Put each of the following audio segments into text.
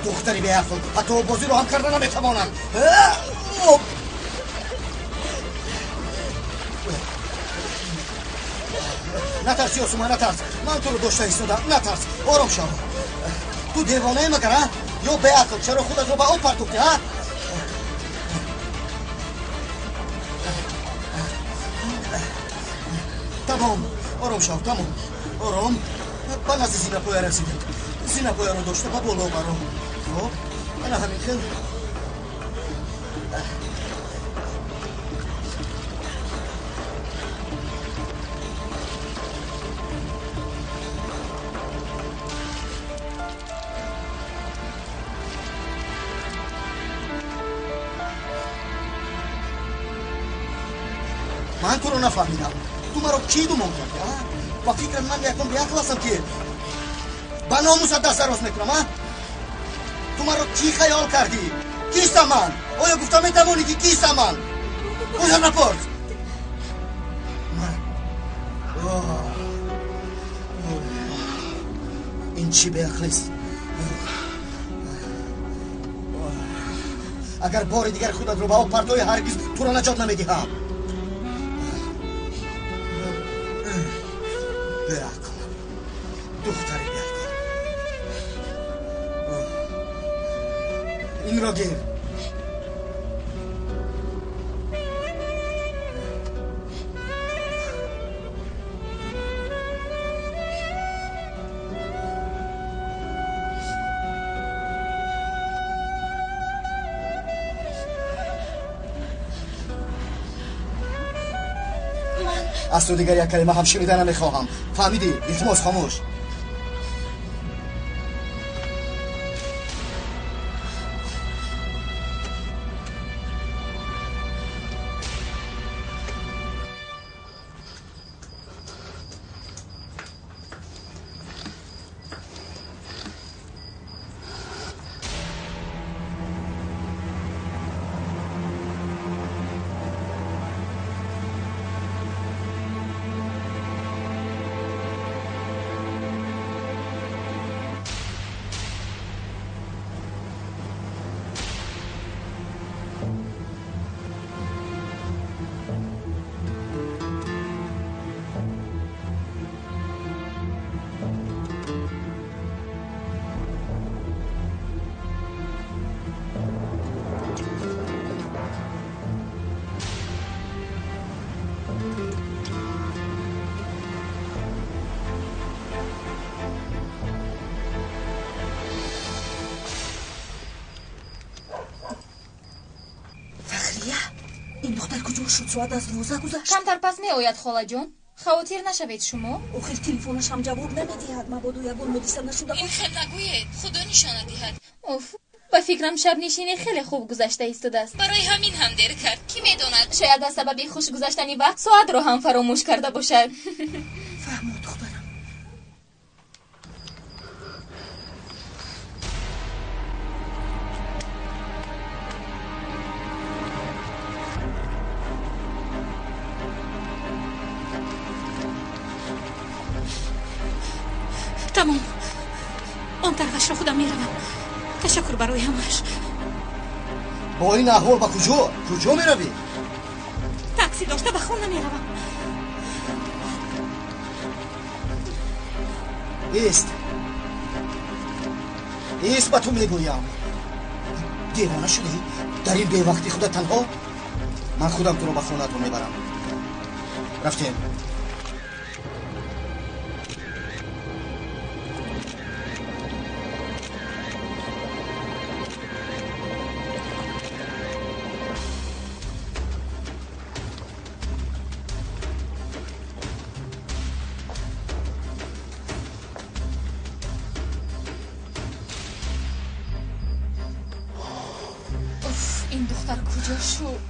Духтари беақл ҳатто бозиро ҳам карда наметавонад. Натарс, Ёсума, натарс. Ман туро дошта истодам. Натарс, ором шав. Ту девонаи магар, а? Ё беақл, чаро худатро ба об партохтӣ, а? Тамом, ором шав, тамом. Ором. Ба назди зинапоя расидем. Зинапояро дошта ба боло баро. Хоб, ана ҳамин хел. Ман туро нафаҳмидам. Ту маро кӣ гумон кардӣ, а? Ба фикрат ман ягон беақл ҳастам, ки ба номусат даст дароз мекунам, а? Ту маро кӣ хаёл кардӣ? Кистам ман? Оё гуфта метавонӣ, ки кистам ман? Узр напурс. Ин чӣ беақлист? Агар бори дигар худатро ба об партоӣ, ҳаргиз туро наҷот намедиҳам. Беақл, духтари беақл. Инро гир. Аз ту дигар як калима ҳам шунида намехоҳам. Фаҳмидӣ? Илтимос, хомӯш. Шуд, соат аз 12 гузашт. Камтар пас меояд, холаҷон. Хавотир нашавед шумо. Охир телефонаш ҳам ҷавоб намедиҳад. Мабодо ягон ҳодиса нашуда. Ин хел нагӯед, худо нишона диҳад. Уф, ба фикрам шабнишинӣ хеле хуб гузашта истодааст. Барои ҳамин ҳам дер кард. Кӣ медонад, шояд аз сабаби хуш гузаштани вақт соатро ҳам фаромӯш карда бошад. Фаҳмо, духтарам. Тамом, он тарафашро худам меравам. Ташаккур барои ҳамааш. Бо ин аҳвол ба куҷо? Куҷо меравӣ? Такси дошта ба хона меравам. Ист, ист, ба ту мегӯям. Девона шудӣ? Дар ин бевақтӣ худа танҳо? Ман худам туро ба хонаатон мебарам. Рафтем. Ин духтар куҷо шуд?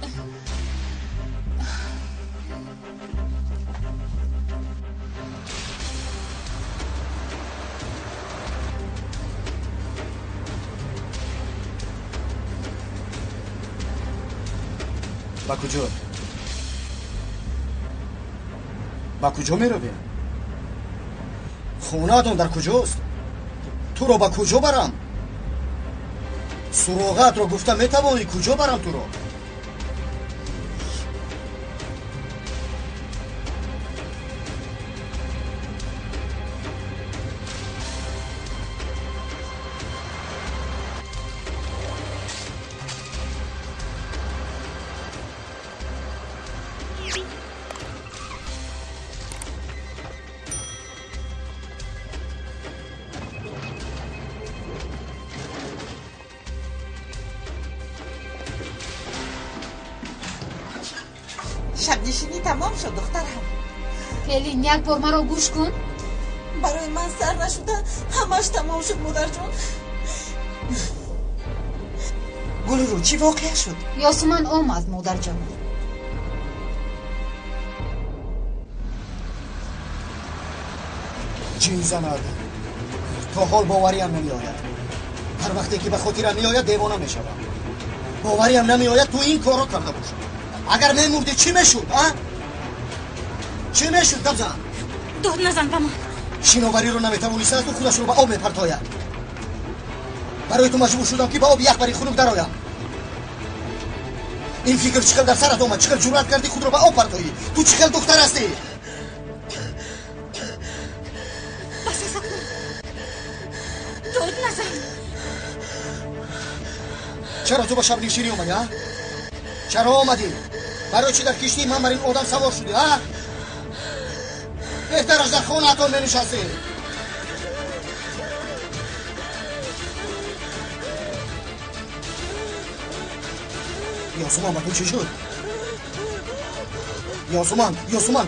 Ба куҷо? Ба куҷо меравем? Хонаатон дар куҷост? Туро ба куҷо барам? Суроғаатро гуфта метавонӣ, куҷо барам туро? Шабнишинӣ тамом шуд, духтарам. Фелин, як бор маро гӯш кун. Барои ман сар нашуда ҳамаш тамом шуд, модарҷон. Гулрӯ, чӣ воқеа шуд? Ёсуман омад, модарҷон. Ҷин занад. То ҳол бовариам намеояд. Ҳар вақте ки ба хотирам меояд, девона мешавам. Бовариам намеояд ту ин корро карда бошӣ. Агар мемурдӣ чӣ мешуд, а? Чӣ мешуд, гап зан? Дод назан ба ман. Шиновариро наметавониста, ту худашро ба об мепартояд. Барои ту маҷбур шудам, ки ба оби яхбари хунук дароям. Ин фикр чӣ хел дар сарат омад? Чӣ хел ҷуръат кардӣ худро ба об партоӣ? Ту чӣ хел духтар ҳастӣ? Бас акнун. Дод назан. Чаро ту ба шабнишинӣ омадӣ, а? Чаро омадӣ? Барои чӣ дар киштии ман бар ин одам савор шудӣ, а? Беҳтараш дар хонаатон менишастӣ. Ёсуман, ба ту чӣ шуд? Ёсуман, Ёсуман!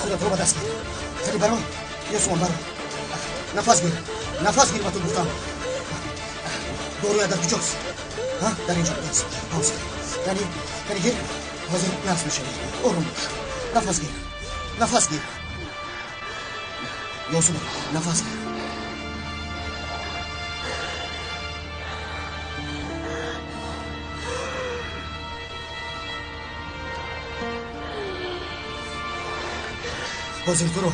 Худатро ба даст гир. Хеле баро, Ёсуман, баро. Нафас гир, нафас гир, ба ту гуфтам. Доруя дар куҷост? Дар инҷо будааст. Ҳозир. Яъне гир, ҳозир нафс мешавӣ. Ором бош. Нафас гир, нафас гир. Ёсуман, нафас гир. Ҳозир туро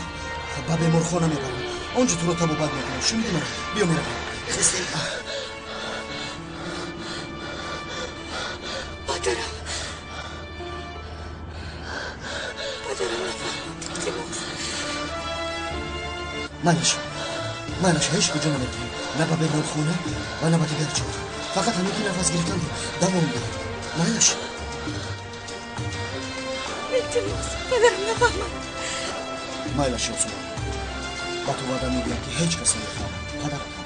ба беморхона мебарам. Он ҷо туро табобат мекунам. Шунидӣ маро? Биё, меравем. Хестем. Падарам. Падарам нафаҳмад, илтимос. Майлаш, майлаш, ҳеҷ куҷо намеравем. На ба беморхона ва на ба дигар ҷо. Фақат ҳамин ки нафас гирифтанро давом диҳ. Майлаш. Илтимос, падарам нафаҳмад. Майлаш, Ёсуман. Ба ту ваъда медиҳам, ки ҳеҷ кас намефаҳмад. Падарат ҳам.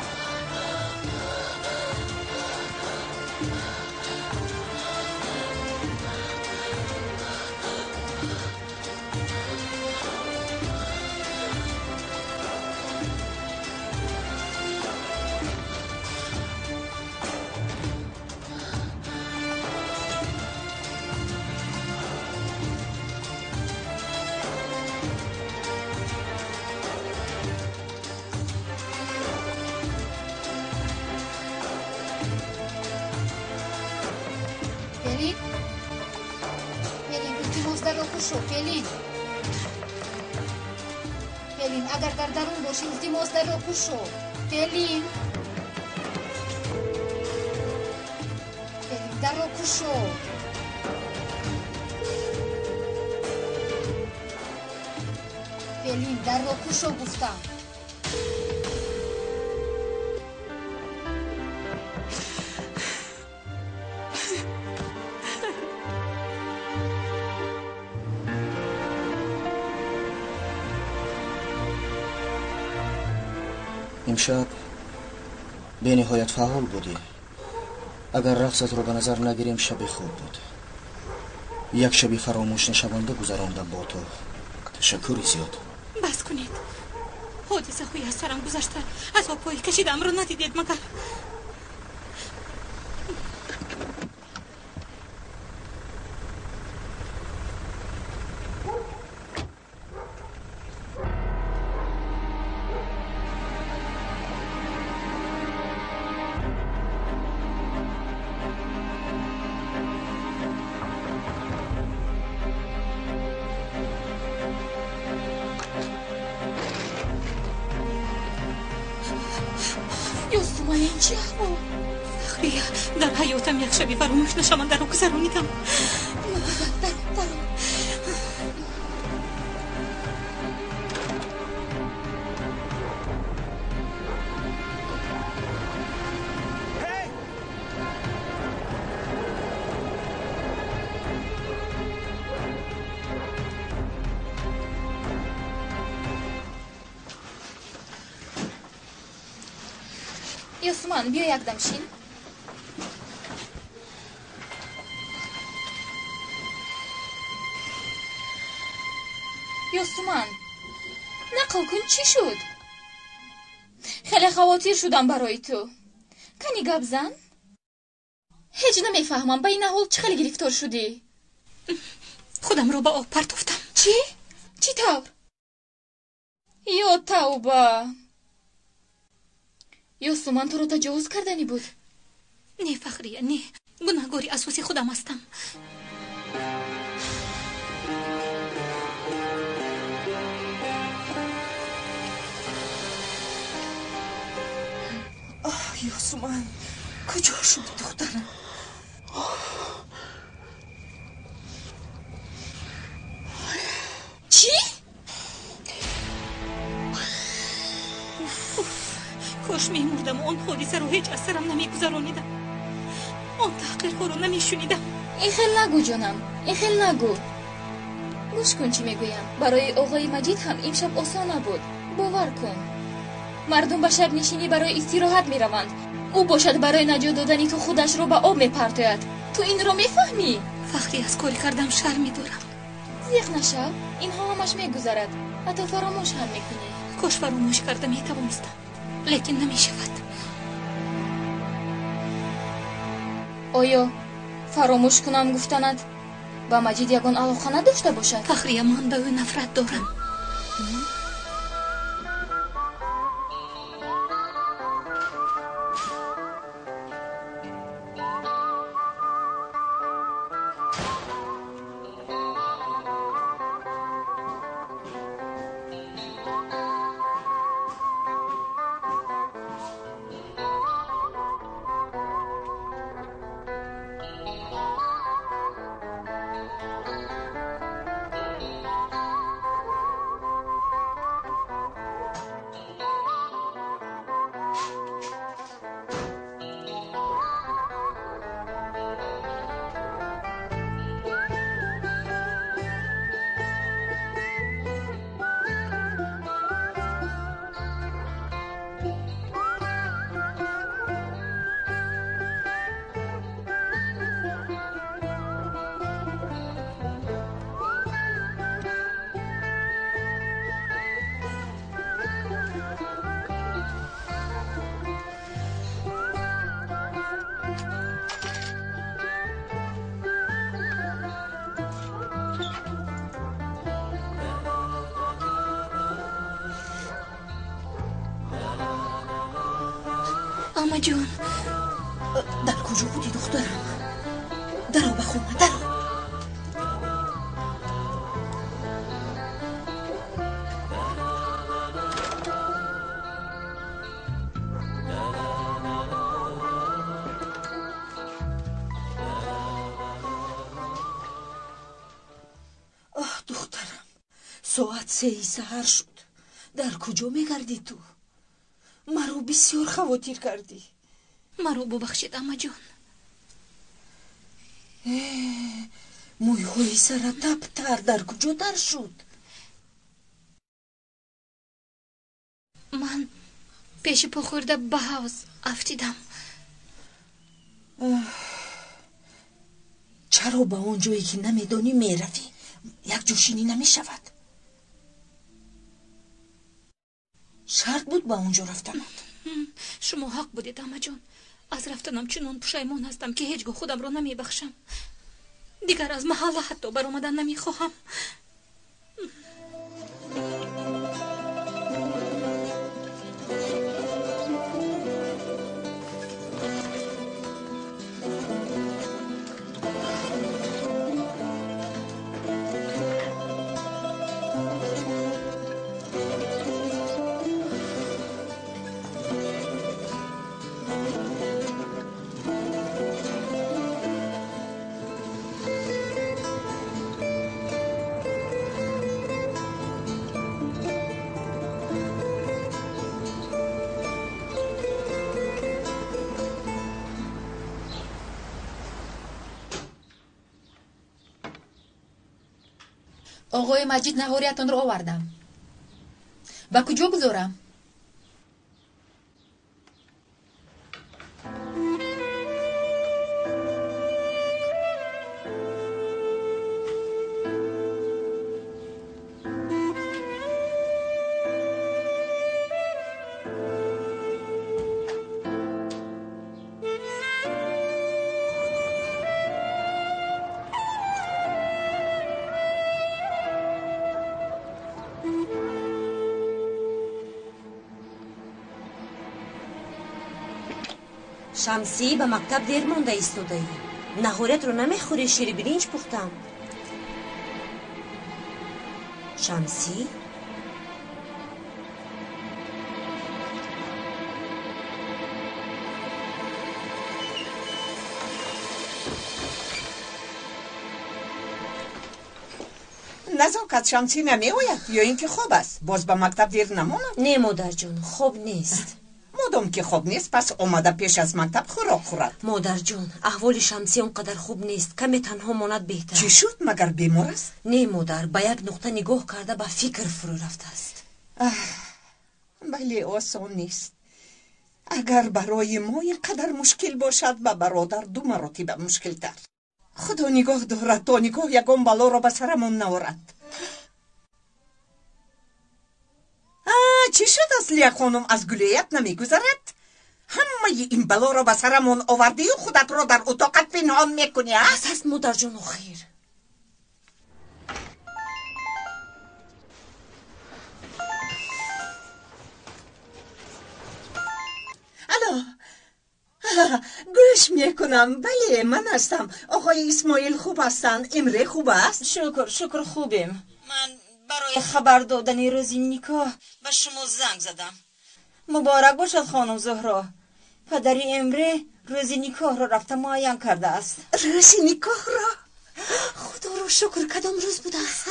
Фелин? Фелин, илтимос, дарро кушо, Фелин. Фелин, агар дар дарун бошӣ, илтимос, дарро кушо. Фелин. Фелин, дарро кушо. Фелин, дарро кушо гуфтам. Имшаб бениҳоят фаъол будӣ. Агар рақсатро ба назар нагирем, шаби хуб буд. Як шаби фаромӯш нашаванда гузарондам бо ту. Ташаккури зиёд. Бас кунед. Ҳодисаҳои аз сарам гузашта, азобҳои кашидаамро надидед магар? Ман ин чӣ аҳвол? Фахрия, дар ҳаётам як шаби фаромӯш нашавандаро гузаронидам. Даро, даро. Ёсуман, биё якдам шин. Ёсуман, нақл кун, чӣ шуд? Хеле хавотир шудам барои ту. Кани гап зан? Ҳеҷ намефаҳмам, ба ин аҳвол чӣ хеле гирифтор шудӣ? Худамро ба об партофтам. Чӣ? Чӣ тавр? Ё тавба! Ёсуман, туро таҷовуз карданӣ буд? Не, Фахрия, не. Гунаҳгори асосии худам ҳастам. Оҳ, Ёсуман, куҷо шуд духтарам? Чӣ? Кош мемурдаму он ҳодисаро ҳеҷ аз сарам намегузаронидам, он таҳқирҳоро намешунидам. Ин хел нагӯ, ҷонам, ин хел нагӯ. Гӯш кун, чӣ мегӯям. Барои оғои Маҷид ҳам имшаб осон набуд. Бовар кун. Мардум ба шабнишинӣ барои истироҳат мераванд. Ӯ бошад барои наҷот додани ту худашро ба об мепартояд. Ту инро мефаҳмӣ? Фахри, аз кори кардам шарм медорам. Зиқ нашав, инҳо ҳамаш мегузарад. Ҳатто фаромӯш ҳам мекунӣ. Кош фаромӯш карда метавонистам, лекин намешавад. Оё фаромӯш кунам гуфтанат ба Маҷид ягон алоқа надошта бошад? Фахрия, ман ба ӯ нафрат дорам. Амаҷон, дар куҷо будӣ, духтарам? Даро ба хона, даро. Оҳ, духтарам, соат 3 саҳар шуд. Дар куҷо мегардӣ ту? Маро бисёр хавотир кардӣ. Маро бубахшед, амаҷон. Мӯйҳои сара таптар дар куҷо дар шуд? Ман пеши по хӯрда ба ҳавз афтидам. Чаро ба он ҷое ки намедонӣ меравӣ? Якҷошинӣ намешавад. Шарт буд ба он ҷо рафтанат. Шумо ҳақ будед, амаҷон. Аз рафтанам чунон пушаймон ҳастам, ки ҳеҷ гоҳ худамро намебахшам. Дигар аз маҳалла ҳатто баромадан намехоҳам. Оғои Маҷид, наҳориятонро овардам. Ба куҷо гузорам? Шамсӣ, ба мактаб дер монда истодаӣ. Наҳориятро намехӯрӣ, шири биринҷ пухтам. Шамсӣ? Назокат, Шамсӣ намеояд ё ин ки хоб аст? Боз ба мактаб дер намонад? Не, модарҷон, хоб нест. Модом ки хоб нест, пас омада пеш аз мактаб хӯрок хӯрад. Модарҷон, аҳволи Шамсӣ он қадар хуб нест. Каме танҳо монад беҳтар. Чӣ шуд? Магар бемор аст? Не, модар, ба як нуқта нигоҳ карда ба фикр фурӯ рафтааст. Бале, осон нест. Агар барои мо ин қадар мушкил бошад, ба бародар ду маротиба мушкилтар. Худо нигоҳ дорад, то нигоҳ ягон балоро ба сарамон наорад. Чӣ шуд, Аслия хонум? Аз гулӯят намегузарад? Ҳамаи ин балоро ба сарамон овардию худатро дар утоқат пинҳон мекунӣ, а? Бас аст, модарҷон, охир. Алло, гӯш мекунам. Бале, ман ҳастам. Оғои Исмоил хуб ҳастанд? Имре хуб аст? Шукр, шукр, хубем. Ман барои хабар додани рӯзи никоҳ ба шумо занг задам. Муборак бошад, хонум Зуҳро. Падари Эмре рӯзи никоҳро рафта муайян кардааст. Рӯзи никоҳро? Худоро шукр, кадом рӯз будааст?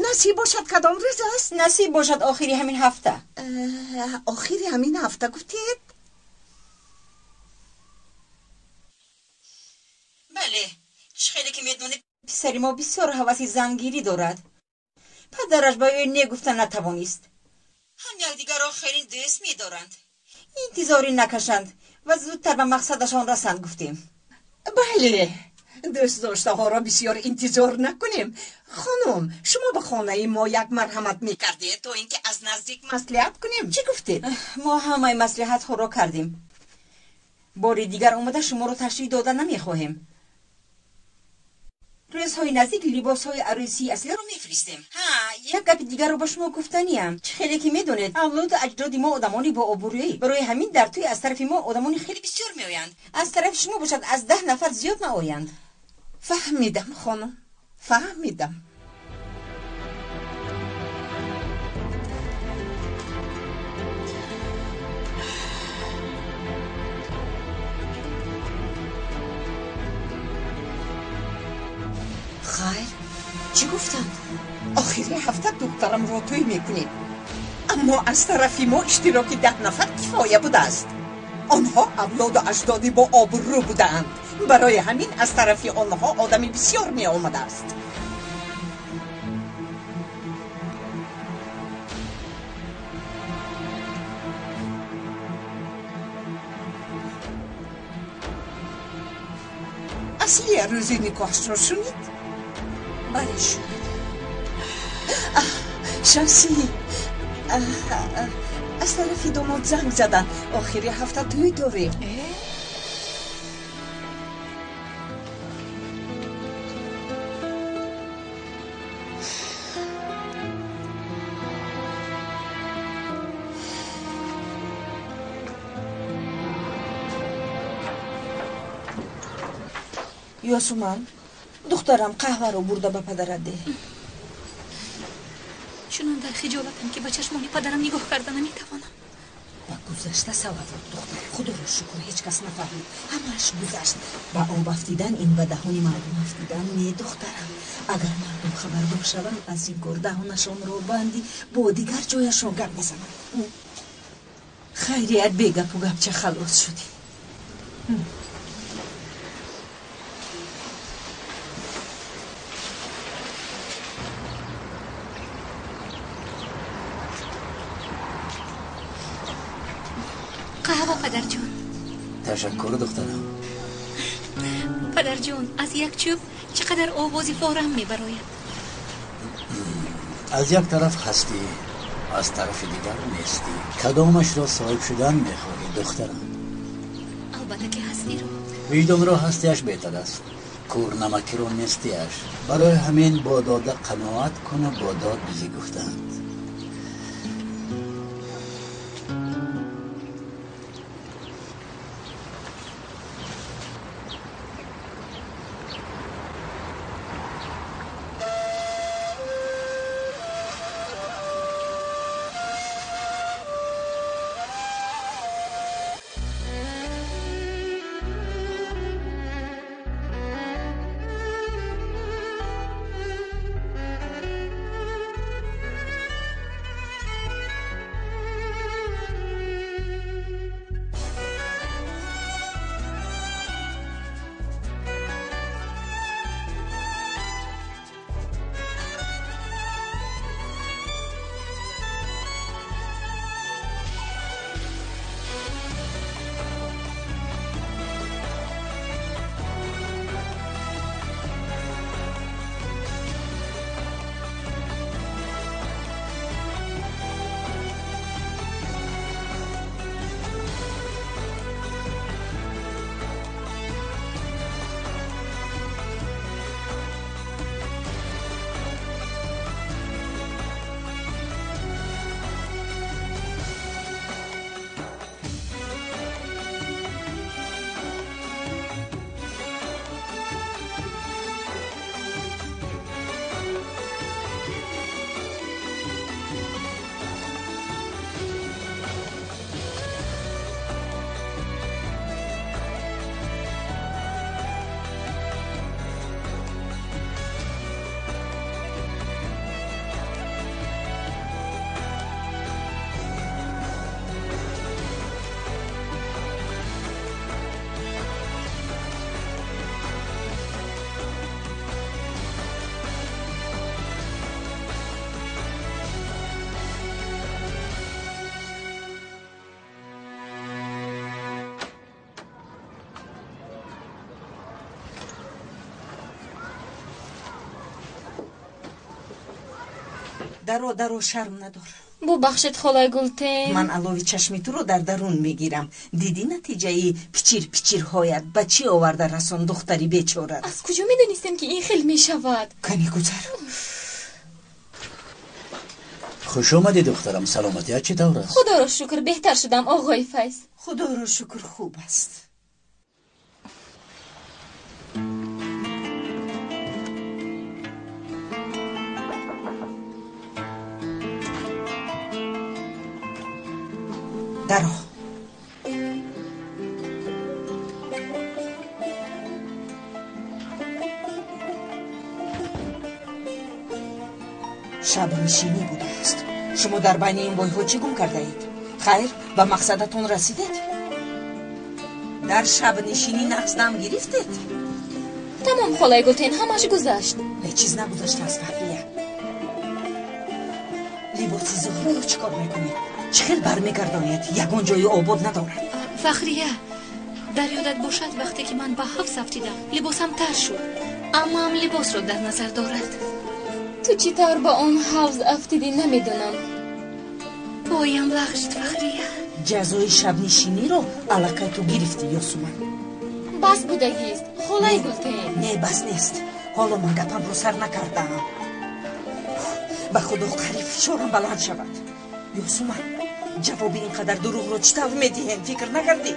Насиб бошад, кадом рӯз аст? Насиб бошад, охири ҳамин ҳафта. Охири ҳамин ҳафта гуфтед? Бале, чӣ хеле ки медонед, писари мо бисёр ҳаваси зангирӣ дорад. Падараш ба ӯ не гуфта натавонист. Ҳам якдигарро хеле дӯст медоранд. Интизорӣ накашанд ва зудтар ба мақсадашон расанд, гуфтем. Бале, дӯстдоштаҳоро бисёр интизор накунем. Хонум, шумо ба хонаи мо як марҳамат мекардед, то ин ки аз наздик маслиҳат кунем. Чӣ гуфтед? Мо ҳамаи маслиҳатҳоро кардем. Бори дигар омада шуморо ташриф дода намехоҳем. Рӯзҳои наздик либосҳои арӯсии аслиро мефиристем. Ҳа, як гапи дигарро ба шумо гуфтаниям. Чӣ хеле ки медонед, авлоду аҷдоди мо одамони бообрӯӣ. Барои ҳамин дар тӯй аз тарафи мо одамони хеле бисёр меоянд. Аз тарафи шумо бошад, аз 10 нафар зиёд наоянд. Фаҳмидам, хонум, фаҳмидам. Хайр, чӣ гуфтанд? Охири ҳафта духтарамро тӯй мекунем. Аммо аз тарафи мо иштироки 10 нафар кифоя будааст. Онҳо авлоду аҷдоди бо обрӯ будаанд. Барои ҳамин аз тарафи онҳо одами бисёр меомадааст. Аслия рӯзи никоҳашро шунид? Бале, шунид. Шамсӣ, аз тарафи домод занг заданд. Охири ҳафта тӯй дорем. Ёсуман, духтарам, қаҳваро бурда ба падарат деҳ. Чунон дар хиҷолатам, ки ба чашмони падарам нигоҳ карда наметавонам. Ба гузашта савадлуқ, духтар. Худоро шукр, ҳеҷ кас нафаҳмид. Ҳамааш гузашт. Ба об афтидан ин ба даҳони мардум афтидан не, духтарам. Агар мардум хабардор шаванд аз ин кор, даҳонашонро банди бо дигар ҷояшон гап мезананд. Хайрият, бегапу гапча халос шудӣ. Қаҳва, падарҷон. Ташаккур, духтарам. Падарҷон, аз як чӯб чӣ қадар овози форам мебарояд. Аз як тараф ҳастӣ, аз тарафи дигар нестӣ. Кадомашро соҳиб шудан мехоҳӣ, духтарам? Албатта ки ҳастиро. Виҷдонро ҳастиаш беҳтар аст, кӯрнамакиро нестиаш. Барои ҳамин бо дода қаноат куну бо дод бизӣ гуфтаанд. Даро, даро, шарм надор. Бубахшед, холаи Гултен. Ман алови чашми туро дар дарун мегирам. Дидӣ натиҷаи пичир пичирҳоят ба чӣ оварда расон духтари бечора? Аз куҷо медонистем, ки ин хел мешавад? Кани гузар. Хуш омадӣ, духтарам. Саломатият чӣ тавр аст? Худоро шукр, беҳтар шудам, оғои Файз. Худоро шукр, хуб аст. Даро. Шабнишинӣ будааст. Шумо дар байни ин бойҳо чӣ гум кардаед? Хайр, ба мақсадатон расидед? Дар шабнишинӣ нақс дам гирифтед? Тамом, холаи Гултен, ҳамаш гузашт. Ҳеҷ чиз нагузаштааст, Фахрия. Либоси Зуҳроро чӣ кор мекунед? Чӣ хел бармегардонед? Ягон ҷои обод надорад. Фахрия, дар ёдат бошад, вақте ки ман ба ҳавз афтидам, либосам тар шуд. Аммаам либосро дар назар дорад. Ту чӣ тавр ба он ҳавз афтидӣ, намедонам. Поям лағжид, Фахрия. Ҷазои шабнишиниро аллакай ту гирифтӣ, Ёсуман. Бас будагист, холаи Гултен. Не, бас нест. Ҳоло ман гапамро сар накардаам. Ба худо қариб фишорам баланд шавад. Ёсуман, ҷавоби ин қадар дурӯғро чӣ тавр медиҳем? Фикр накардӣ?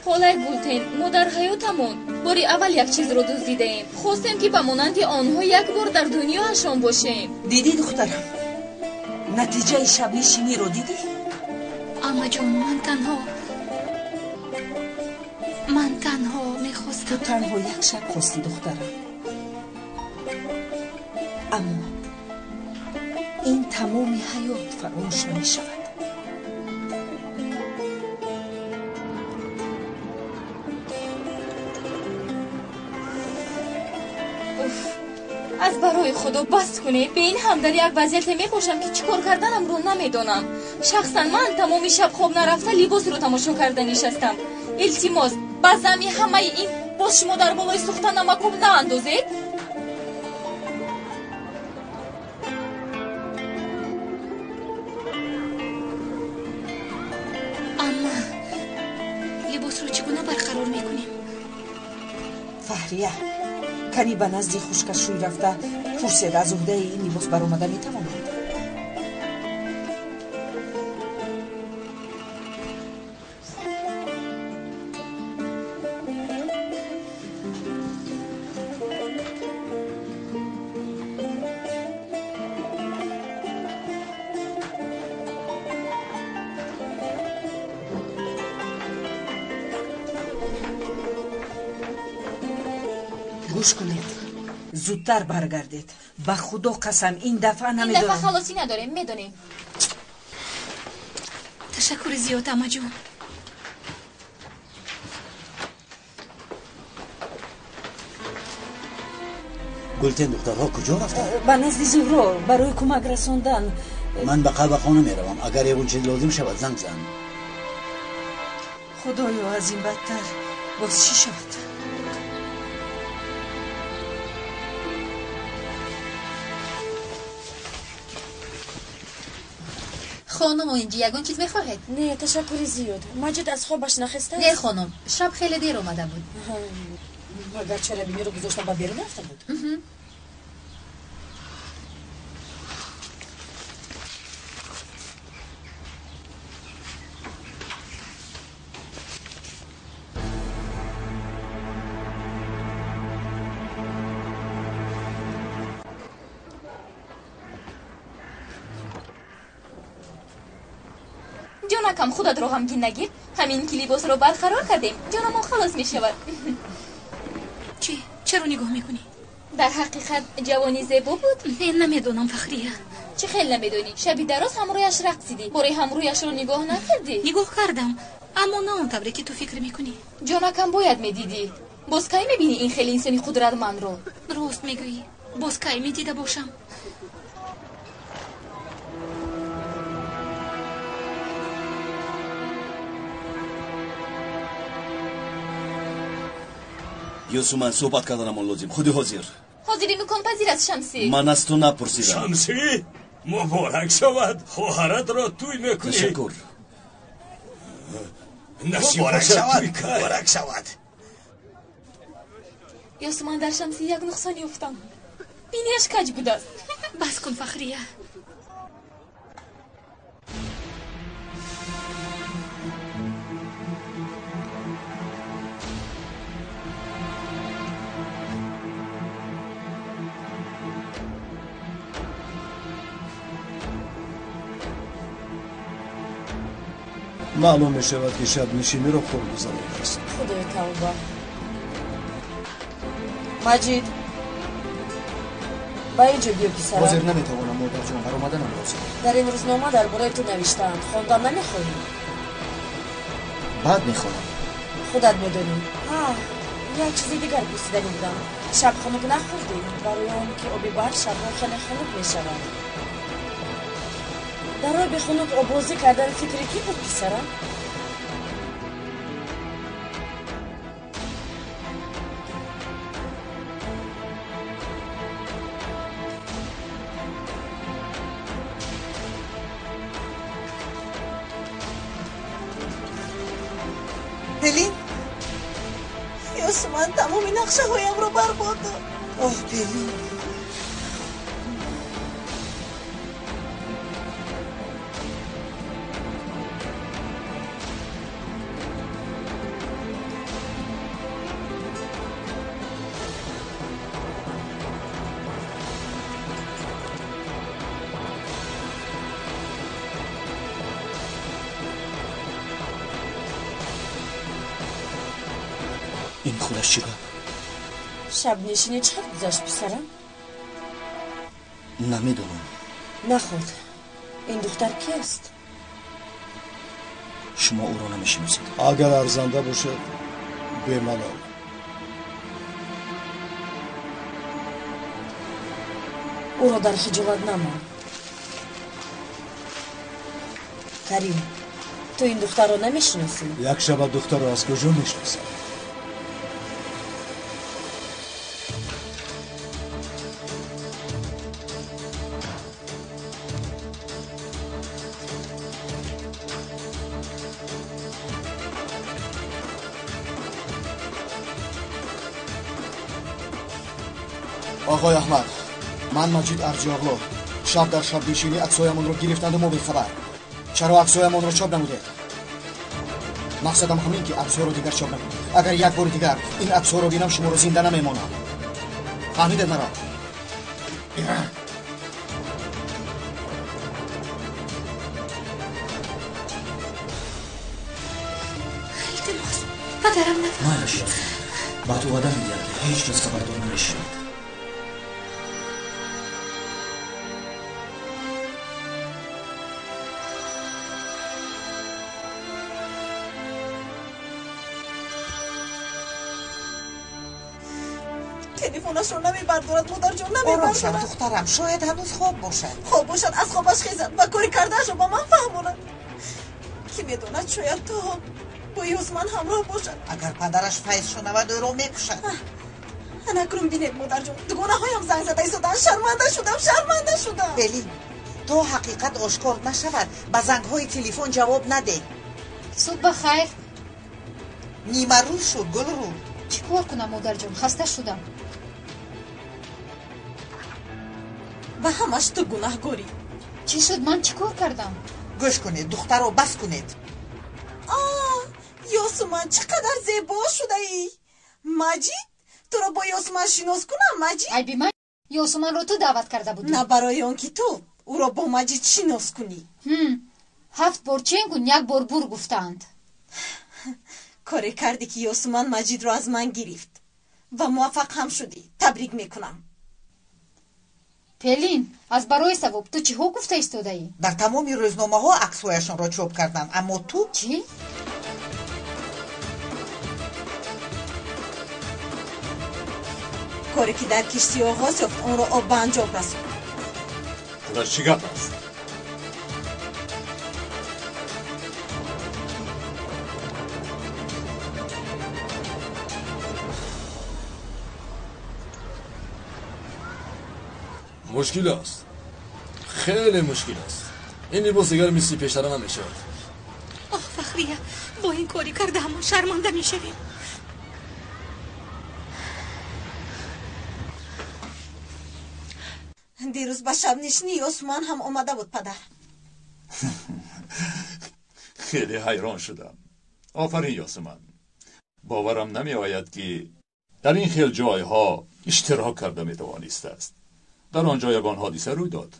Холаи Гултен, мо дар ҳаётамон бори аввал як чизро дуздидаем. Хостем, ки ба монанди онҳо як бор дар дунёашон бошем. Дидӣ, духтарам, натиҷаи шабнишиниро дидӣ? Аммаҷон, ман танҳо мехостам. Ту танҳо як шаб хостӣ, духтарам. Аммо ин тамоми ҳаёт фаромӯш намешавад. Аз Аз барои Худо бас кунед. Бе ин ҳам дар як вазъияте мебошам, ки чӣ кор карданамро намедонам. Шахсан ман тамоми шаб хоб нарафта либосро тамошо карда нишастам. Илтимос, ба замми ҳамаи ин боз шумо дар болои сӯхта намакоб наандозед. Амма, либосро чӣ гуна барқарор мекунем? Фаҳрия, кани ба назди хушкашӯй рафта пурсед, аз уҳдаи ин либос баромада метавонад? Гӯш кунед, зудтар баргардед. Ба Худо қасам, ин дафъа намедонам. Ин дафъа халосӣ надорем, медонем. Ташаккури зиёд, амаҷон. Гултен, духтарҳо куҷо рафтанд? Ба назди Зуҳро барои кӯмак расондан. Ман ба қаҳвахона меравам. Агар ягон чиз лозим шавад, занг зан. Худоё, аз ин бадтар боз чӣ шавад? Хонум, инҷи ягон чиз мехоҳед? Не, ташаккури зиёд. Маҷид аз хобаш нахестааст? Не, хонум, шаб хеле дер омада буд. Магар чарабиниро гузошта ба берун рафта буд? Ҷонакам, худатро ғамгин нагир. Ҳамин ки либосро барқарор кардем, ҷонамон халос мешавад. Чӣ? Чаро нигоҳ мекунӣ? Дар ҳақиқат ҷавони зебо буд? Не, намедонам, Фахрия. Чӣ хел намедонӣ? Шаби дароз ҳамрӯяш рақсидӣ. Бори ҳамрӯяшро нигоҳ накардӣ? Нигоҳ кардам, аммо на он тавре ки ту фикр мекунӣ. Ҷонакам, бояд медидӣ. Боз кай мебинӣ ин хеле инсони қудратмандро? Рост мегӯӣ. Боз кай медида бошам? Ёсуман, суҳбат карданамон лозим. Худи ҳозир. Ҳозир имконпазир аст, Шамсӣ. Ман аз ту напурсидам. Шамсӣ, муборак шавад, хоҳаратро тӯй мекунӣ. Ташаккур. Муборак шавад, муборак шавад. Ёсуман, дар Шамсӣ як нуқсон ёфтам. Бинияш каҷ будааст. Бас кун, Фахрия. Маълум мешавад, ки шабнишиниро хуб гузаронидааст. Худои тавба. Маҷид, ба ин ҷо биё, писарам. Ҳозир наметавонам, модарҷон, баромаданам лозим. Дар ин рӯзнома дар бораи ту навиштаанд. Хондан намехоҳӣ? Баъд мехонам. Худат медонӣ. Ҳа, як чизи дигар пурсиданӣ будам. Шаб хунук нахӯрдӣ? Барои он ки оби барф шабҳо хеле хунук мешавад. Дар оби хунук оббозӣ кардан фикри кӣ буд, писарам? Пелин, Ёсуман тамоми нақшаҳоямро барбод дод. Оҳ, Пелин. Ин худаш чӣ гап? Шабнишинӣ чӣ қадр гузашт, писарам? Намедонам. Наход, ин духтар ки аст? Шумо ӯро намешиносед. Агар арзанда бошад, бемалол. Ӯро дар хиҷолат намон. Карим, ту ин духтарро намешиносӣ? Як шаба духтарро аз куҷо мешиносам? Оғои Аҳмад, ман Маҷид Арҷиоғлу. Шаб дар шабнишинӣ аксҳоямонро гирифтанду мо бехабар. Чаро аксҳоямонро чоп намудед? Мақсадам ҳамин ки аксҳоро дигар чоп накунед. Агар як бори дигар ин аксҳоро бинам, шуморо зинда намемонам. Фаҳмидед маро? Илтимос, падарам нафаҳмад. Майлаш, ба ту ваъда медиҳам, ки ҳеҷ кас хабардор намешавад. Телефонашро намебардорад, модарҷон, намебардорад. Ором шав, духтарам, шояд ҳанӯз хоб бошад. Хоб бошад, аз хобаш хезад ва кори кардаашро ба ман фаҳмонад. Ки медонад, шояд то бо Ёсуман ҳамроҳ бошад. Агар падараш Файз шунавад, ӯро мекушад. Анакрун бинед, модарҷон, дугонаҳоям занг зада истодаанд. Шарманда шудам, шарманда шудам. Белин, то ҳақиқат ошкор нашавад, ба зангҳои телефон ҷавоб надеҳ. Субҳ ба хайр. Нимарӯз шуд, Гулрӯ. Чӣ кор кунам, модарҷон, хаста шудам. Ба ҳамаш ту гунаҳгорӣ. Чӣ шуд, ман чӣ кор кардам? Гӯш кунед, духтаро, бас кунед. А, Ёсуман, чӣ қадар зебо шудаӣ! Маҷид, туро бо Ёсуман шинос кунам, Маҷид? Айби ман, Ёсуманро ту даъват карда будӣ. На барои он ки ту ӯро бо Маҷид шинос кунӣ. Ҳафт бор ченгун, як бор бур гуфтаанд. Коре кардӣ ки Ёсуман Маҷидро аз ман гирифт ва муваффақ ҳам шудӣ. Табрик мекунам. Пелин, аз барои савоб ту чиҳо гуфта истодаӣ? Дар тамоми рӯзномаҳо аксҳояшонро чоп карданд, аммо ту чӣ? Коре ки дар киштӣ оғоз ёфт, онро об ба анҷом расонд. Худаш чӣ гап аст? Мушкил аст, хеле мушкил аст. Ин либос дигар мисли пештара намешавад. Оҳ, Фахрия, бо ин кори кардаамон шарманда мешавем. Дирӯз ба шабнишинӣ Ёсуман ҳам омада буд, падар. Хеле ҳайрон шудам. Офарин, Ёсуман. Боварам намеояд, ки дар ин хел ҷойҳо иштирок карда метавонистааст. Дар он ҷо ягон ҳодиса рӯй дод?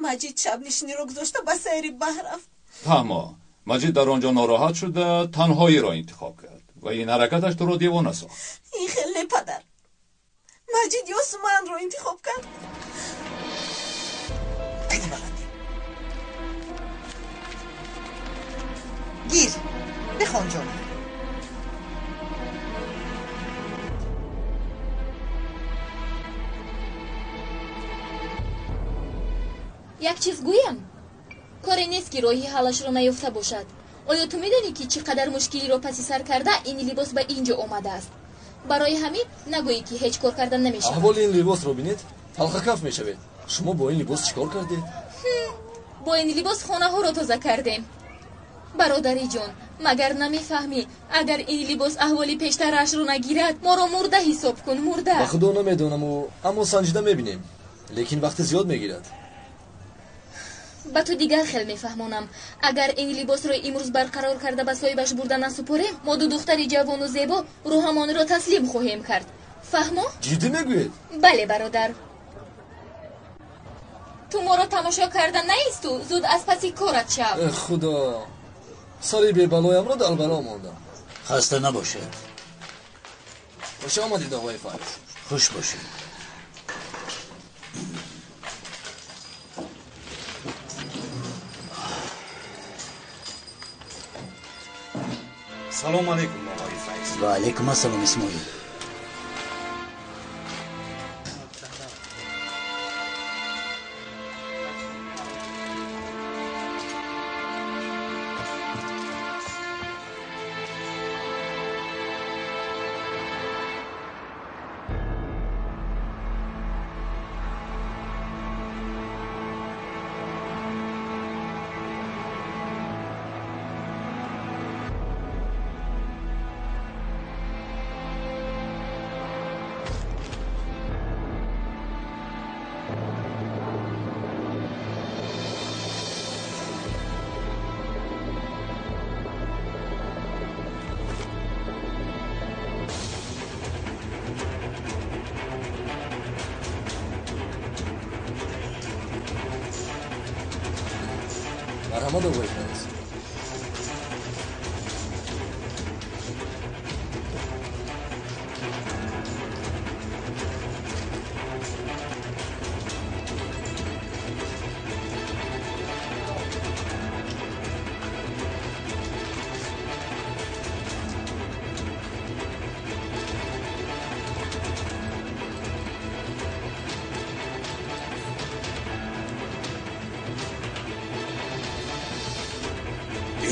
Маҷид шабнишиниро гузошта ба сайри баҳр рафт. Фаҳмо, Маҷид дар он ҷо нороҳат шуда танҳоиро интихоб кард ва ин ҳаракаташ туро девона сохт. Ин хел не, падар. Маҷид Ёсуманро интихоб кард. Гир, бихон, ҷон. Як чиз гӯям, коре нест ки роҳи ҳаллашро наёфта бошад. Оё ту медонӣ, ки чӣ қадар мушкилиро паси сар карда ин либос ба ин ҷо омадааст? Барои ҳамин нагӯӣ, ки ҳеҷ кор карда намешавад. Аҳволи ин либосро бинед, талхакаф мешавед. Шумо бо ин либос чӣ кор кардед? Бо ин либос хонаҳоро тоза кардем. Бародариҷон, магар намефаҳмӣ, агар ин либос аҳволи пештараашро нагирад, моро мурда ҳисоб кун, мурда. Ба худо намедонаму, аммо санҷида мебинем, лекин вақти зиёд мегирад. Ба ту дигар хел мефаҳмонам. Агар ин либосро имрӯз барқарор карда ба соҳибаш бурда насупорем, мо ду духтари ҷавону зебо рӯҳамонро таслим хоҳем кард. Фаҳмо? Ҷиддӣ мегӯед? Бале, бародар. Ту моро тамошо карда наисту, зуд аз паси корат шав. Э худо, сари бебалоямро дар бало мондам. Хаста набошед. Хуш омадед, оғои Файз. Хуш бошед. Салом алейкум, оғои Файз. Ва алейкум ассалом, Исмоил. Марҳамат, оғои Файз.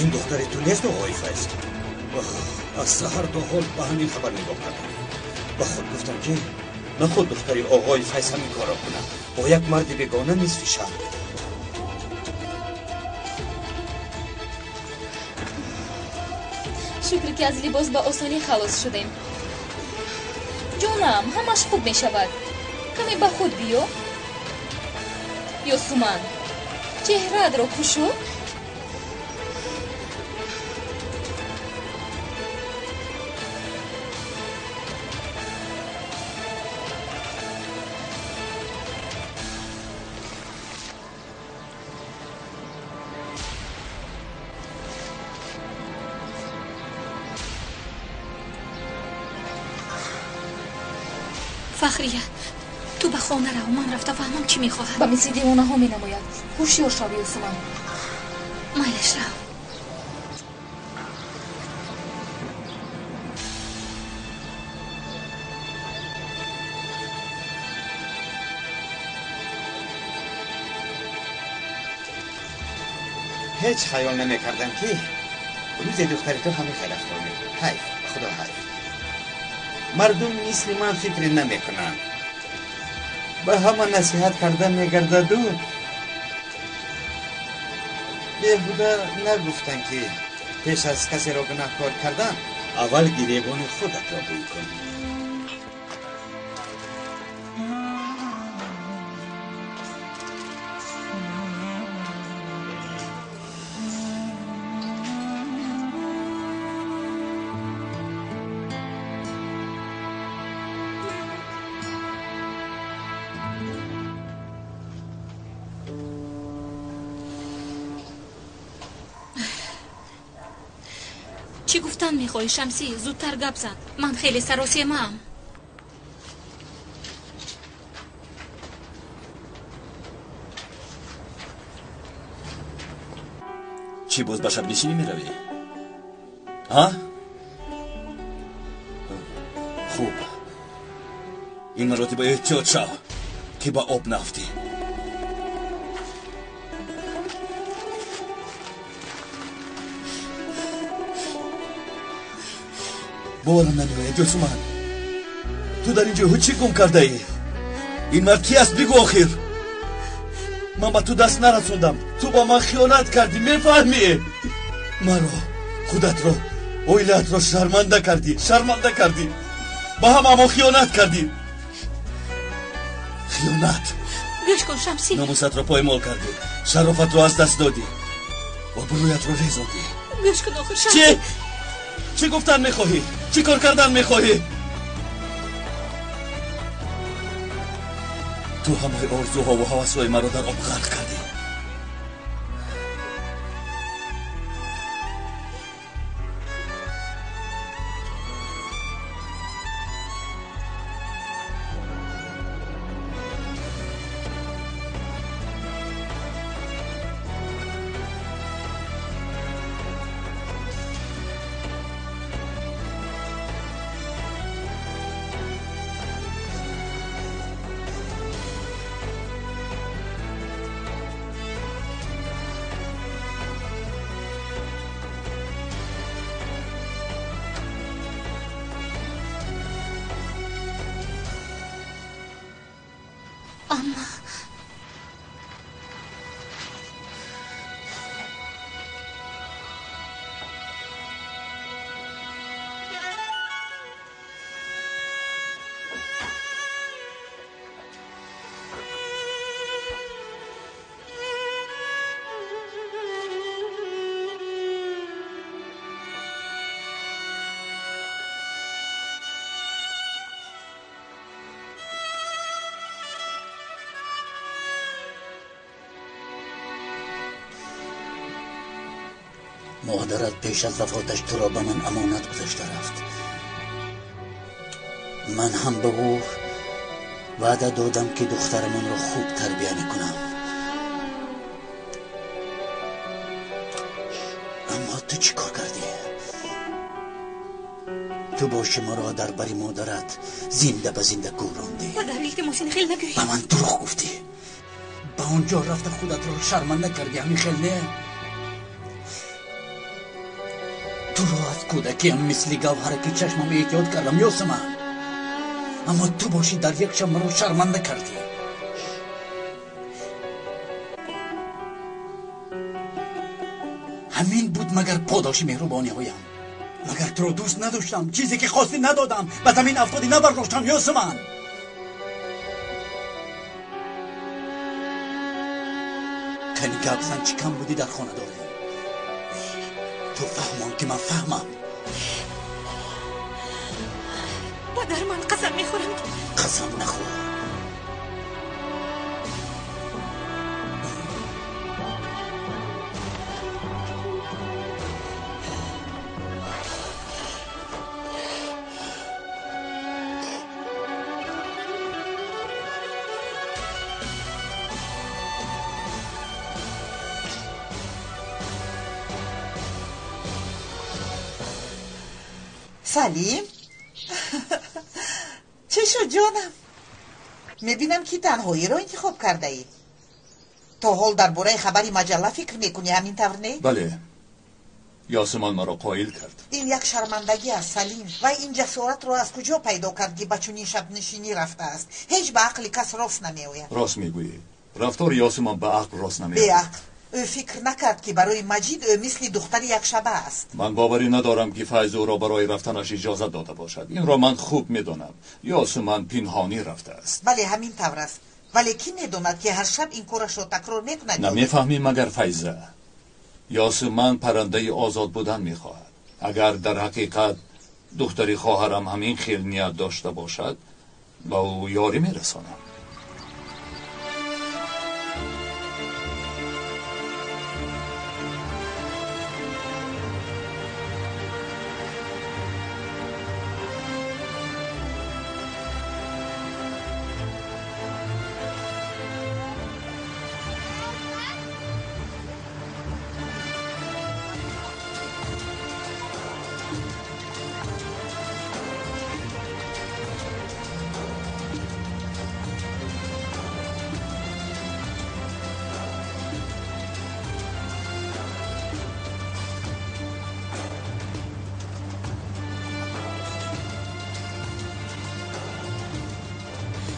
Ин духтари ту нест, оғои Файз? Аз саҳар то ҳол ба ҳамин хабар нигоҳ кардам. Ба худ гуфтам, ки наход духтари оғои Файз ҳамин корро кунад бо як марди бегона нисфи шаб. Шукр, ки аз либос ба осонӣ халос шудем. Ҷонам, ҳамаш хуб мешавад. Каме ба худ биё. Ёсуман, чеҳраатро кушо. Фахрия, ту ба хона рав, ман рафта фаҳмам, чӣ мехоҳад. Ба мисли девонаҳо менамояд. Ҳушёр шав, Ёсуман. Майлаш, рав. Ҳеҷ хаёл намекардам, ки рӯзе духтари ту ҳамин хел рафтор мекунад. Ҳайф, ба худо ҳайф. Мардум мисли ман фикр намекунанд. Ба ҳама насиҳат карда мегардаду беҳуда нагуфтанд, ки пеш аз касеро гунаҳкор кардан аввал гиребони худатро бӯй кун. Чӣ гуфтан мехоҳӣ, Шамсӣ? Зудтар гап зан, ман хеле саросемаам. Чӣ, боз ба шабнишинӣ меравӣ? Ҳа, хуб, ин маротиба эҳтиёт шав, ки ба об наафтӣ. Боварам намеояд, Ёсуман, ту дар ин ҷойҳо чӣ гум кардаӣ? Ин мард ки аст, бигӯ. Охир ман ба ту даст нарасондам, ту ба ман хиёнат кардӣ, мефаҳмӣ? Маро, худатро, оилаатро шарманда кардӣ, шарманда кардӣ, ба ҳамамо хиёнат кардӣ, хиёнат. Гӯш кун, Шамсӣ. Номусатро поймол кардӣ, шарофатро аз даст додӣ, обрӯятро резондӣ. Гӯш кун, охир, Шамсӣ. Чӣ? Чӣ гуфтан мехоҳӣ? Чӣ кор кардан мехоҳӣ? Ту ҳамаи орзуҳову ҳавасҳои маро дар об ғарқ кардӣ. Амма Модарат пеш аз вафоташ туро ба ман амонат гузошта рафт. Ман ҳам ба ӯ ваъда додам, ки духтарамонро хуб тарбия мекунам. Аммо ту чӣ кор кардӣ? Ту боши маро дар бари модарат зинда ба зинда гӯрондӣ. Падар, илтимос, ин хел нагӯй. Ба ман дурӯғ гуфтӣ. Ба он ҷо рафта худатро шарманда кардӣ, ҳамин хел не? Туро аз кӯдакиам мисли гавҳараки чашмам эҳтиёт кардам, Ёсуман. Аммо ту бошӣ дар як шаб маро шарманда кардӣ. Ҳамин буд магар подоши меҳрубониҳоям? Магар туро дӯст надоштам? Чизе ки хостӣ надодам, ба замин афтодӣ набардоштам, Ёсуман. Кани гап зан, чӣ кам будӣ дар хона дорем? Ту фаҳмон, ки ман фаҳмам. Падар, ман қасам мехӯрам ки қасам нахӯр. Салим, чӣ шуд, ҷонам? Мебинам, ки танҳоиро интихоб кардаӣ. То ҳол дар бораи хабари маҷалла фикр мекунӣ, ҳамин тавр не? Бале, Ёсуман маро қоил кард. Ин як шармандагӣ аст, Салим. Вай ин ҷасоратро аз куҷо пайдо кард, ки ба чунин шабнишинӣ рафтааст? Ҳеҷ ба ақли кас рост намеояд. Рост мегӯӣ, рафтори Ёсуман ба ақл рост намеояд. Беақл. Ӯ фикр накард, ки барои Маҷид ӯ мисли духтари якшаба аст. Ман боварӣ надорам, ки Файз ӯро барои рафтанаш иҷозат дода бошад. Инро ман хуб медонам. Ёсуман пинҳонӣ рафтааст. Бале, ҳамин тавр аст. Вале кӣ медонад, ки ҳар шаб ин корашро такрор мекунад? Намефаҳмӣ магар, Файза? Ёсуман паррандаи озод будан мехоҳад. Агар дар ҳақиқат духтари хоҳарам ҳамин хел ният дошта бошад, ба ӯ ёрӣ мерасонам.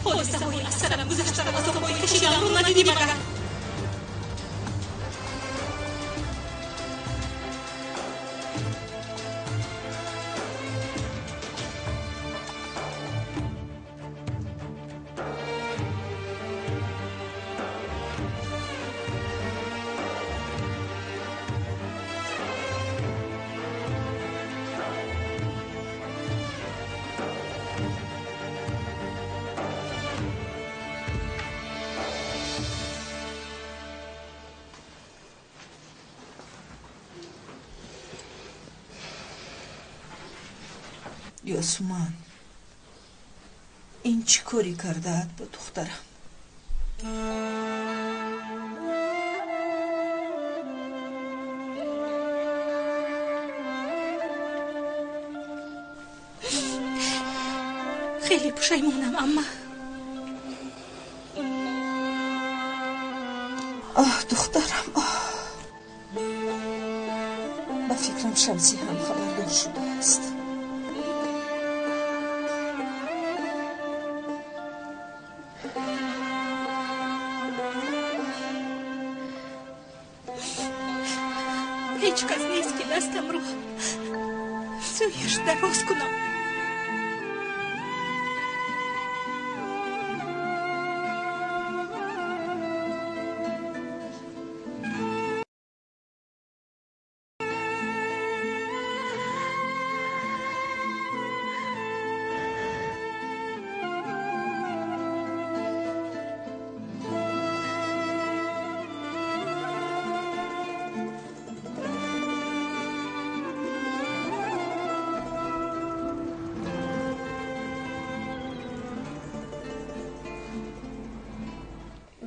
ҳодисаҳои аз сарам гузаштаро, азобҳои кашидаамро надидӣ магар? Ёсуман, ин чӣ корӣ кардаат бо духтарам? Хеле пушаймонам, амма. Оҳ, духтарам, оҳ. Ба фикрам, Шамсӣ ҳам хабардор шудааст. Ҳеҷ кас нест, ки дастамро сӯяш дароз кунам.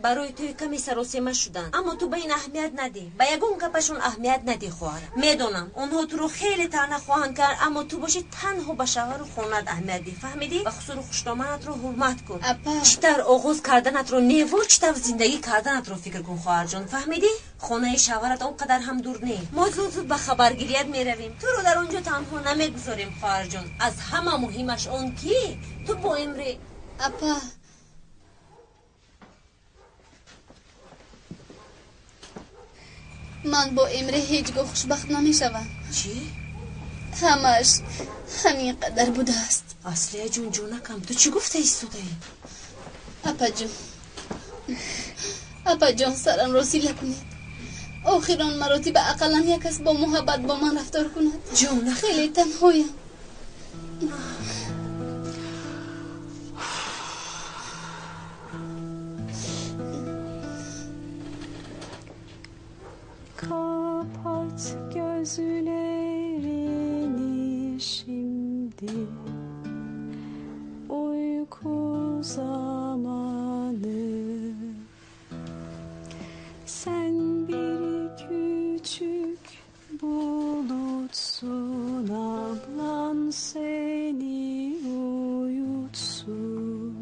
Барои тӯй каме саросема шуданд, аммо ту ба ин аҳамият надиҳ, ба ягон гапашон аҳамият надиҳ, хоҳарам. Медонам, онҳо туро хеле таъна хоҳанд кард, аммо ту бошӣ танҳо ба шавҳару хонаат аҳамият диҳ, фаҳмидӣ? Ба хусуру хушдоманатро ҳурмат кун. Чӣ тавр оғоз карданатро неву чӣ тавр зиндагӣ карданатро фикр кун, хоҳарҷон, фаҳмидӣ? Хонаи шавҳарат он қадар ҳам дур не. Мо зуд зуд ба хабаргирият меравем. Туро дар он ҷо танҳо намегузорем, хоҳарҷон. Аз ҳама муҳимаш он ки ту бо Эмре. Апа, ман бо Эмре ҳеҷ гоҳ хушбахт намешавам. Чӣ? Ҳамаш ҳамин қадар будааст. Аслия ҷон, ҷонакам, ту чӣ гуфта истодаӣ? Апаҷон, апаҷон, сарамро сила кунед. Охир он маротиба ақаллан як кас бо муҳаббат бо ман рафтор кунад. Ҷонакам, хеле танҳоям. Kapat gözlerini şimdi, uyku zamanı. Sen bir küçük bulutsun, ablan seni uyutsun.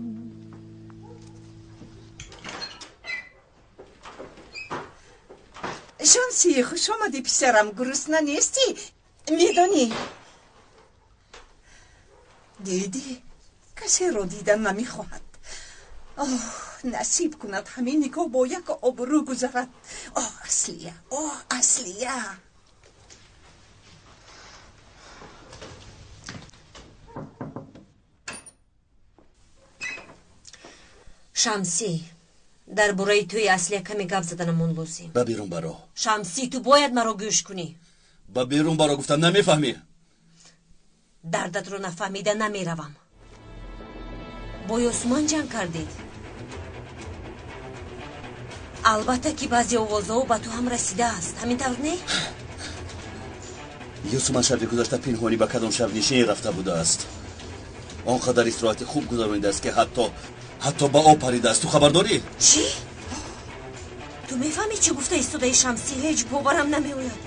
Шамсӣ, хуш омадӣ, писарам. Гурусна нестӣ? Медонӣ, дидӣ, касеро дидан намехоҳад. Оҳ, насиб кунад ҳамин никоҳ бо як обрӯ гузарад. Оҳ, Аслия, оҳ, Аслия. Шамсӣ, дар бораи тӯи Аслия каме гап заданамон лозим. Ба берун баро. Шамсӣ, ту бояд маро гӯш кунӣ. Ба берун баро гуфтам, намефаҳмӣ? Дардатро нафаҳмида намеравам. Бо Ёсуман ҷанг кардед. Албатта ки баъзе овозҳо ба ту ҳам расидааст, ҳамин тавр не? Ёсуман шаби гузашта пинҳонӣ ба кадом шабнишинӣ рафта будааст. Он қадар истироҳати хуб гузаронидааст, ки ҳатто ба об паридааст. Ту хабар дорӣ? Чӣ? Ту мефаҳмӣ чӣ гуфта истодаи, Шамсӣ? Ҳеҷ боварам намеояд.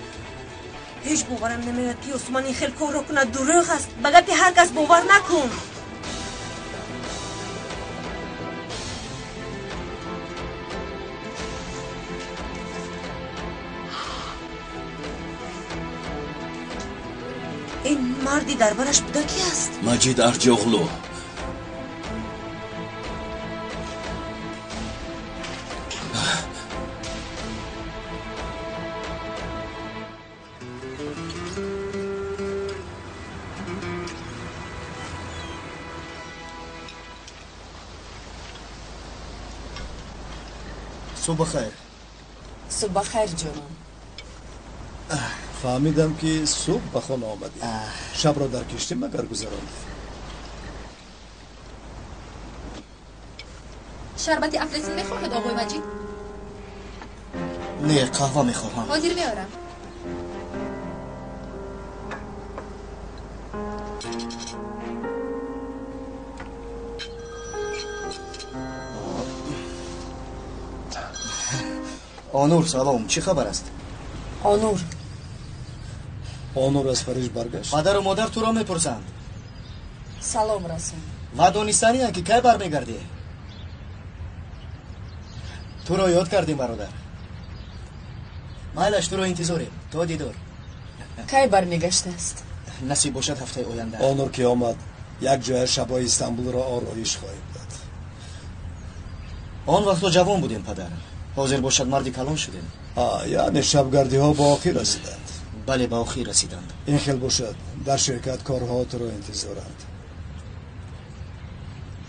Ҳеҷ боварам намеояд, ки Ёсуман ин хел корро кунад. Дурӯғ аст. Ба гапи ҳар кас бовар накун. Ин марди дар бараш буда ки аст? Маҷид Арҷиоғлу. Субҳ бахайр. Субҳ бахайр, ҷонам. Фаҳмидам, ки субҳ ба хона омадӣ. Шабро дар киштӣ магар гузарондӣ? Шарбати афлесин мехоҳед, оғои Маҷид? Не, қаҳва мехоҳам. Ҳозир меорам. Онур, салом, чӣ хабар аст? Онур. Онур аз Париж баргашт. Падару модар туро мепурсанд. Салом расон. Ва донистаниянд, ки кай бармегардӣ. Туро ёд кардем, бародар. Майлаш, туро интизорем. То дидор. Кай бармегаштааст? Насиб бошад, ҳафтаи оянда. Онур ки омад, як ҷоя шабҳои Истанбулро ороиш хоҳем дод. Он вақто ҷавон будем, падар. Ҳозир бошад, марди калон шудем. Яъне шабгардиҳо ба охир расиданд. Бале, ба охир расиданд. Ин хел бошад, дар ширкат корҳо туро интизоранд.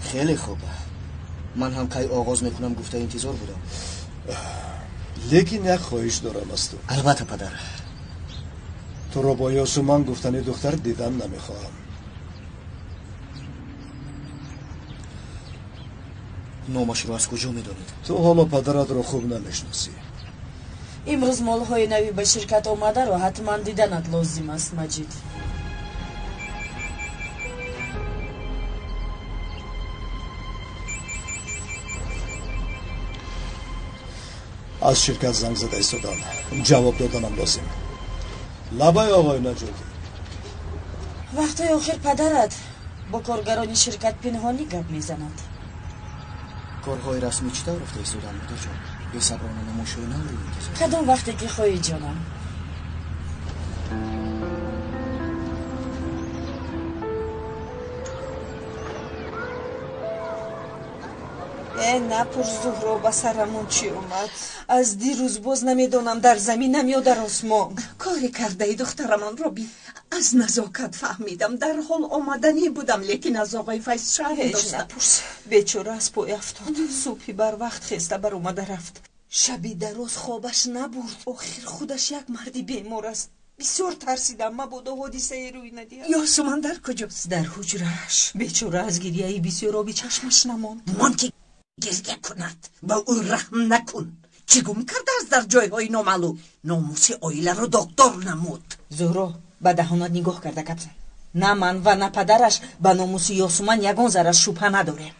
Хеле хуб. Ман ҳам кай оғоз мекунам гуфта интизор будам. Лекин як хоҳиш дорам аз ту. Албатта, падар. Туро бо Ёсуман гуфтани духтар дидан намехоҳам. Номашро аз куҷо медонед? Ту ҳоло падаратро хуб намешиносӣ. Имрӯз молҳои нави ба ширкат омадаро ҳатман диданат лозим аст, Маҷид. Аз ширкат занг зада истоданд. Ҷавоб доданам лозим. Лабай оғои Наҷотӣ. Вақтҳои охир падарат бо коргарони ширкат пинҳонӣ гап мезанад. Корҳои расмӣ чӣ тавр рафта истоданд, модарҷон? Бесаброна намоишҳои навро интизор. Кадом вақте ки хоҳӣ, ҷонам. Э, напурс, Зуҳро, ба сарамон чӣ омад. Аз дирӯз боз намедонам дар заминам ё дар осмон. Коре кардаи духтарамонро би аз назокат фаҳмидам. Дарҳол омаданӣ будам, лекин аз оғои Файз шарм Ҳеҷ доштам. напурс. Бечора аз пой афтод. Субҳи барвақт хеста баромада рафт. Шаби дароз хобаш набурд. Охир худаш як марди бемор аст. Бисёр тарсидам, мабодо ҳодисае рӯй надиҳад. Ёсуман дар куҷост? Дар ҳуҷрааш. Бечора аз гирьяи бисёр оби чашмаш намонд. Мон ки гирья кунад, ба ӯ раҳм накун. Чӣ гум кардааст дар ҷойҳои номаълум? Номуси оиларо доғдор намуд. Зуҳро, ба даҳонат нигоҳ карда гап зан. На ман ва на падараш ба номуси Ёсуман ягон зарра шубҳа надорем.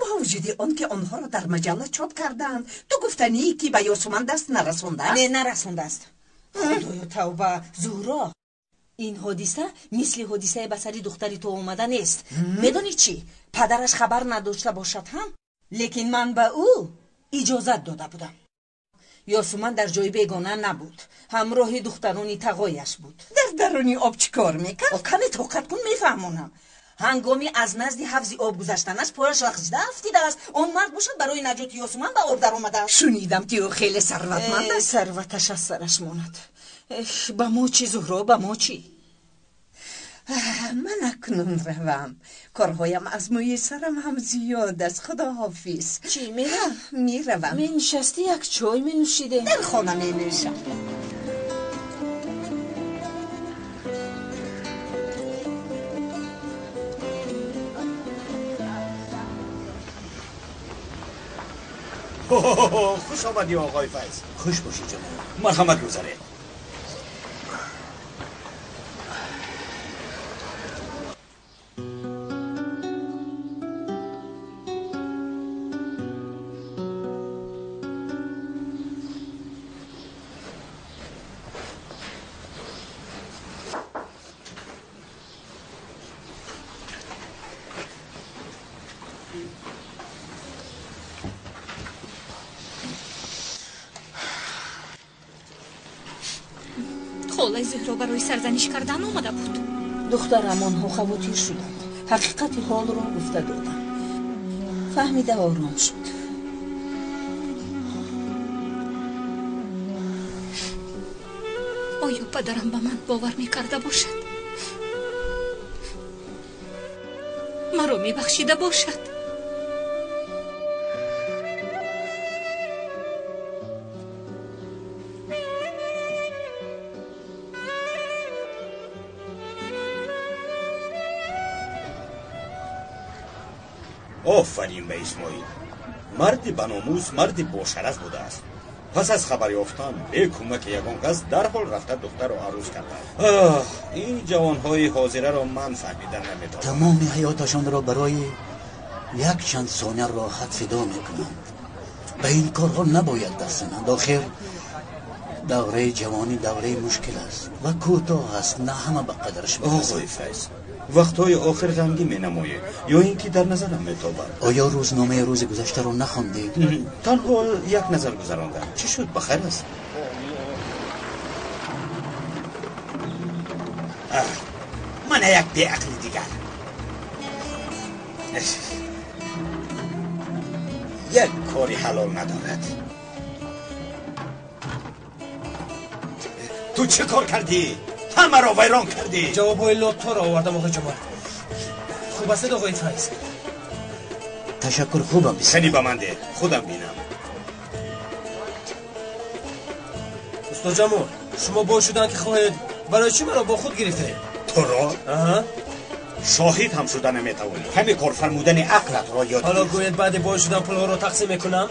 Бо вуҷуди он ки онҳоро дар маҷалла чоп кардаанд, ту гуфтанӣ ки ба Ёсуман даст нарасондааст? Не, нарасондааст. Худоё, тавба! Зуҳро, ин ҳодиса мисли ҳодисаи ба сари духтари ту омада нест. Медонӣ чӣ? Падараш хабар надошта бошад ҳам, лекин ман ба ӯ иҷозат дода будам. Ёсуман дар ҷои бегона набуд, ҳамроҳи духтарони тағояш буд. Дар даруни об чӣ кор мекард? Каме тоқат кун, мефаҳмонам. Ҳангоми аз назди ҳавзи об гузаштанаш пояш лағзида афтидааст. Он мард бошад барои наҷоти Ёсуман ба об даромадааст. Шунидам ки ӯ хеле сарватманд аст. Сарваташ аз сараш монад. Ба мо чӣ, Зуҳро, ба мо чӣ? Ман акнун равам. Корҳоям аз мӯи сарам ҳам зиёд аст. Худоҳофиз. Чӣ, мерам? Меравам. Менишастӣ, як чой менӯшидем. Дар хона менӯшам. Хуш омадӣ, оғои Файз. Хуш бошӣ, ҷаноб. Марҳамат, гузаред. Холаи Зуҳро барои сарзаниш кардан омада буд. Духтарам, онҳо хавотир шуданд. Ҳақиқати ҳолро гуфта додам. Фаҳмида ором шуд. Оё падарам ба ман бовар мекарда бошад? Маро мебахшида бошад? Офарин ба Исмоил. Марди баномус, марди бошараф будааст. Пас аз хабар ёфтан бе кӯмаки ягон кас дарҳол рафта духтарро арӯз кардааст. Оҳ, ин ҷавонҳои ҳозираро ман фаҳмида наметавонам. Тамоми ҳаёташонро барои як чанд сония роҳат фидо мекунанд. Ба ин корҳо набояд даст зананд. Охир давраи ҷавонӣ давраи мушкил аст ва кӯтоҳ аст, на ҳама ба қадраш мерасад. Оғои Файз, вақтҳои охир ғамгин менамоед ё ин ки дар назарам метобад? Оё рӯзномаи рӯзи гузаштаро нахондед? Танҳо як назар гузарондам. Чӣ шуд, ба хайр аст? Мана як беақли дигар. Як кори ҳалол надорад. Ту чӣ кор кардӣ? Ҳамаро вайрон кардӣ. Ҷавобҳои лотторо овардам, оғои Ҷамол. Хуб астед, оғои Файз? Ташаккур, хубам. Сани ба ман деҳ, худам бинам. Устод Ҷамол, шумо бой шудан ки хоҳед, барои чӣ маро бо худ гирифтед? Туро шоҳид ҳам шуда наметавонӣ. Каме кор фармудани ақлатро ёд ҳоло гӯед, баъди бой шудан пулҳоро тақсим мекунам.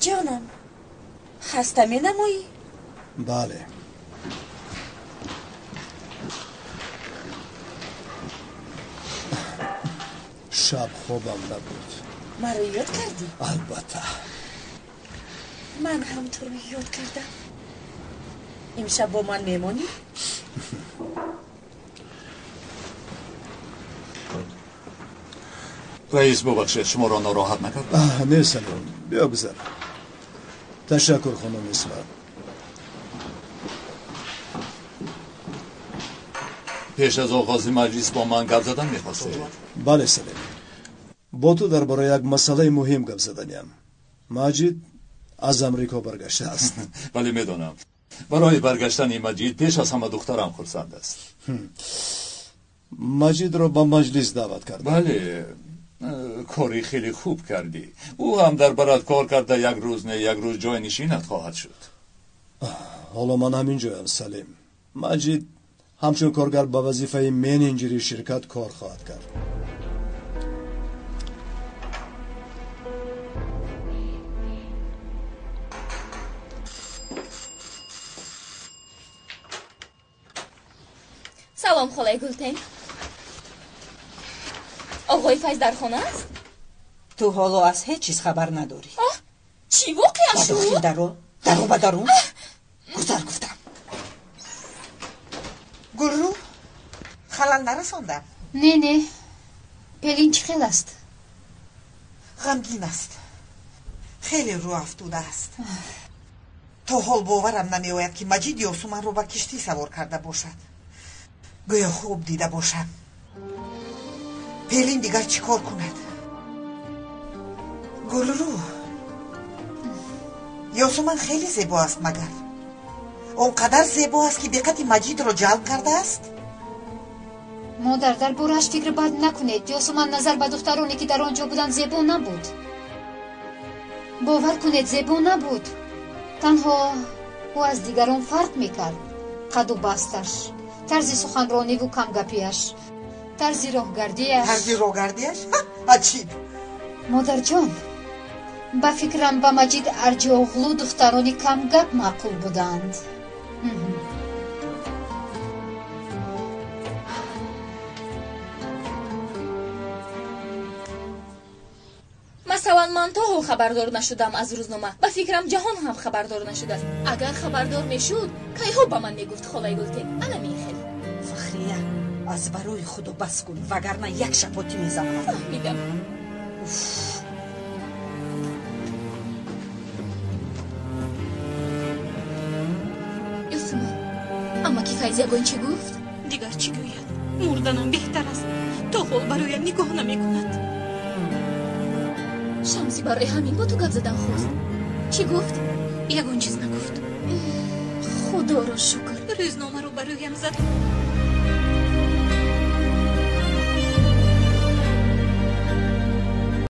Ҷонам, Хаста менамоӣ? Бале. Шаб хобам набуд. Маро ёд кардӣ? Албатта. Ман ҳам туро ёд кардам. Имшаб бо ман мемонӣ? Раис, бубахшед, шуморо нороҳат накардам. Не, Салим, биё гузар. Ташаккур, хонум Исмат. Пеш аз оғози маҷлис бо ман гап задан мехостед? Бале, Салим. Бо ту дар бораи як масъалаи муҳим гап заданиям. Маҷид аз Амрико баргаштааст. Бале, медонам. Барои баргаштани Маҷид пеш аз ҳама духтарам хурсанд аст. Маҷидро ба маҷлис даъват кардам. Бале, кори хеле хуб кардӣ. Ӯ ҳам дар барат кор карда як рӯз не як рӯз ҷойнишинат хоҳад шуд. Ҳоло ман ҳамин ҷоям, Салим. Маҷид ҳамчун коргар ба вазифаи менеҷери ширкат кор хоҳад кард. Салом, холаи Гултен. Оғои Файз дар хона аст? Ту ҳоло аз ҳеҷ чиз хабар надорӣ. Чӣ воқеа шуд? Ба дохил даро, даро ба дарун. Гузар гуфтам. Гулрӯ, халал нарасондам? Не, не. Пелин чӣ хел аст? Ғамгин аст. Хеле рӯ афтода аст. То ҳол боварам намеояд, ки Маҷид Ёсуманро ба киштӣ савор карда бошад. Гӯё хоб дида бошам. Пелин дигар чӣ кор кунад? Гулрӯ, Ёсуман хеле зебо аст, магар он қадар зебо аст, ки диққати Маҷидро ҷалб кардааст? Модар, дар борааш фикри бад накунед. Ёсуман назар ба духтароне, ки дар он ҷо буданд, зебо набуд. Бовар кунед, зебо набуд. Танҳо ӯ аз дигарон фарқ мекард. Қаду басташ, тарзи суханрониву камгапиаш, тарзи роҳгардиаш. Тарзи роҳгардиаш? Аҷиб! Модарҷон, ба фикрам ба Маҷид Арҷиоғлу духтарони камгап маъқул буданд. Масалан, ман то ҳол хабардор нашудам аз рӯзнома. Ба фикрам ҷаҳон ҳам хабардор нашудааст. Агар хабардор мешуд, кайҳо ба ман мегуфт холаи Гултен. Ана мехел. Фахрия, аз барои худо бас кун, вагарна як шапотӣ мезанам. Фаҳмидам. Ёсуман, амаки Файз ягон чӣ гуфт? Дигар чӣ гӯяд? Мурданам беҳтар аст. То ҳол бароям нигоҳ намекунад. Шамсӣ барои ҳамин бо ту гап задан хост. Чӣ гуфт? Ягон чиз нагуфт. Худоро шукр. Рӯзномаро бароям зад.